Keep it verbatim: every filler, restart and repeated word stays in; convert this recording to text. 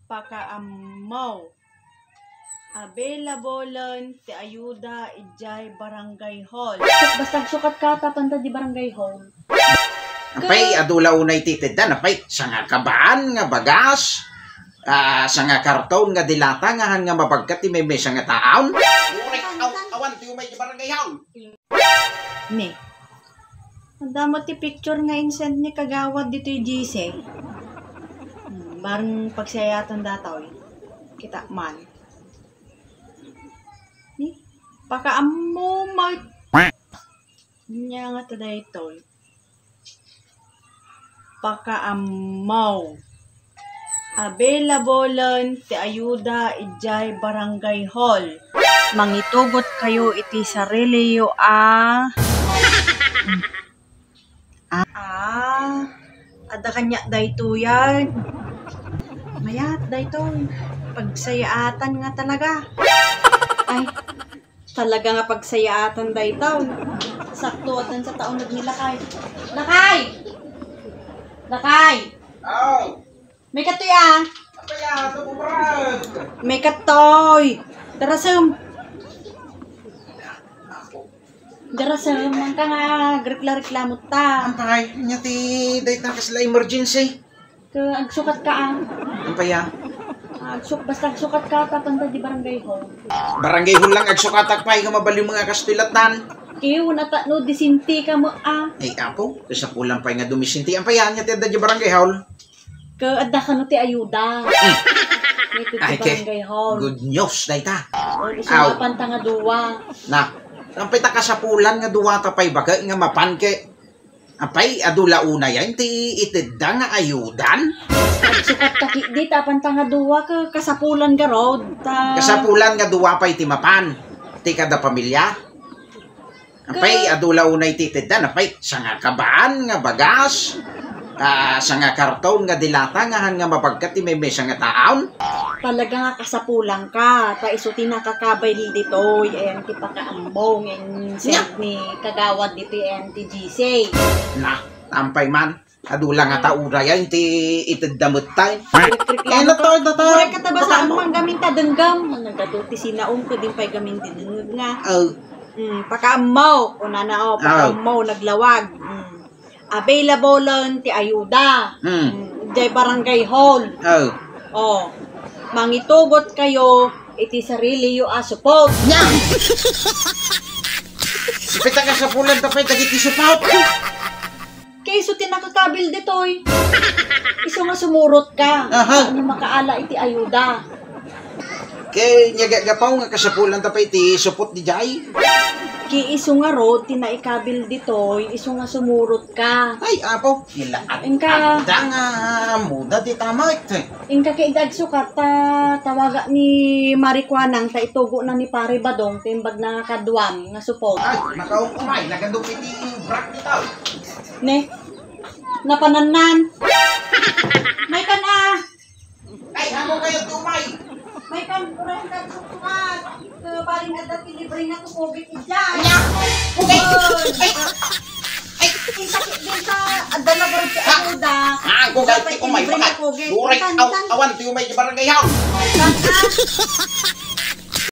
Pakaammo. Available ti ayuda idiay barangay hall. Basta agsukat ka, tapanta di barangay hall. Apay, adu la unay ti itedda, apay, sangakabaan nga bagas, ah, sangakarton nga dilata nga han nga mabagkat ti maymay sangataon. Uray, aw, awan ti umay di barangay hall. Ne. Adda met ti picture nga insend ni kagawad ditoy G C. Hmm, bareng pagsayaatan datoy. Kita man. Ni, pakaammo met. Ania ngata daytoy. Pakaammo. Available ti ayuda idiay barangay hall. Mangitugot kayo iti sariliyo a, ah, adda kaniak daytoyen. Mayat daytoy. Pagsayaatan nga talaga. Ay, talaga nga pagsayaatan daytoy. Sakto, addan sa taon ni Lakay. Lakay! Lakay! Aw! May katoy, ah! Apay, ah, adu, kumrad! May katoy! Darasem! Darasem, man ka nga, agrekla-reklamo ta. Apay, ania ti dayta kasla emergency? Ka, agsukat ka, ah. Apay, ah? Agsuk-, basta agsukat ka, tapanta di barangay hall. Barangay hall lang agsukatak pay, nga mabaliw nga kastoy lattan. Kiyo, nata-, no, disinti ka mo, ah. Ay, apo, kasapulan pay nga dumisinti. Apay, ah, ania ti adda di barangay hall? Ka, adda kano ti ayuda. Hmm. Iti barangay hall. Good news, dayta. O, isu nga apanta nga dua. Na, apay ta kasapulan nga duata pay baga nga mapan ke Apay, adu la unay ti itedda nga ayudan? Agsukat ka ketdi, tapanta nga dua, ka-, kasapulan garud, ta- Kasapulan nga dua pay ti mapan ti kada pamilya. Apay, adu la unay ti itedda, apay, sangakabaan nga bagas, ah, sangakarton nga dilata nga han nga mabagkat ti maymay sangataon. Talaga nga kasapulan ka, ta isu ti nakakabil ditoy, ayan ti pakaammo nga insend ni kagawad ditoy, ayan ti G C. Na, apay man, adu la ngata uray, ayan ti itedda met tay. Electric Eh, lang to, to, to. Uray ka ta basta ang manggamin ta denggem. Nagato ti sinaom ko din pay gamin dinengeg nga. Oh. Mm, pakaammo, kunana, oh, pakaammo, naglawag. Mm. Available lang ti ayuda. Hmm. Hmm, diay barangay hall. Oh. Oh. Mangitugot kayo iti sariliyo a supot. Nya! Ipita nga sapulan ta pay dagiti supot. Kay isu ti nakakabil ditoy. Isu nga sumurot ka. Aha. Ano makaala iti ayuda. Kay nia gagapaw nga kasapulan ta pay ti supot diay. Ki isu ngarud ti naikabil ditoy, isu nga sumurot ka. Ay, apo, kila at Inka. Adda nga muda ti tamat. Inka kay dagsukat ta tawaga ni Marikuanang ta itugona ni Pare Badong ti imbag na nga kaduam nga supot. Ay, makaumay, nagandong iti brak dito. Ne? Napanannan. May kan ah. Ay, amo kayo tumay. May kan, uray ka, sukat. Kaya paring adda ti libre nga tukogit idiay. Anya? Ay! Ay! Ay! Inta, inta, adda na barang ti Ha? Ayuda. Ah, ako Dapat kayo ti umay, libre nga baka. Tukogit. Uray, Intan, aw-, intan. Awan ti umay di barangay hall. Intan, ah.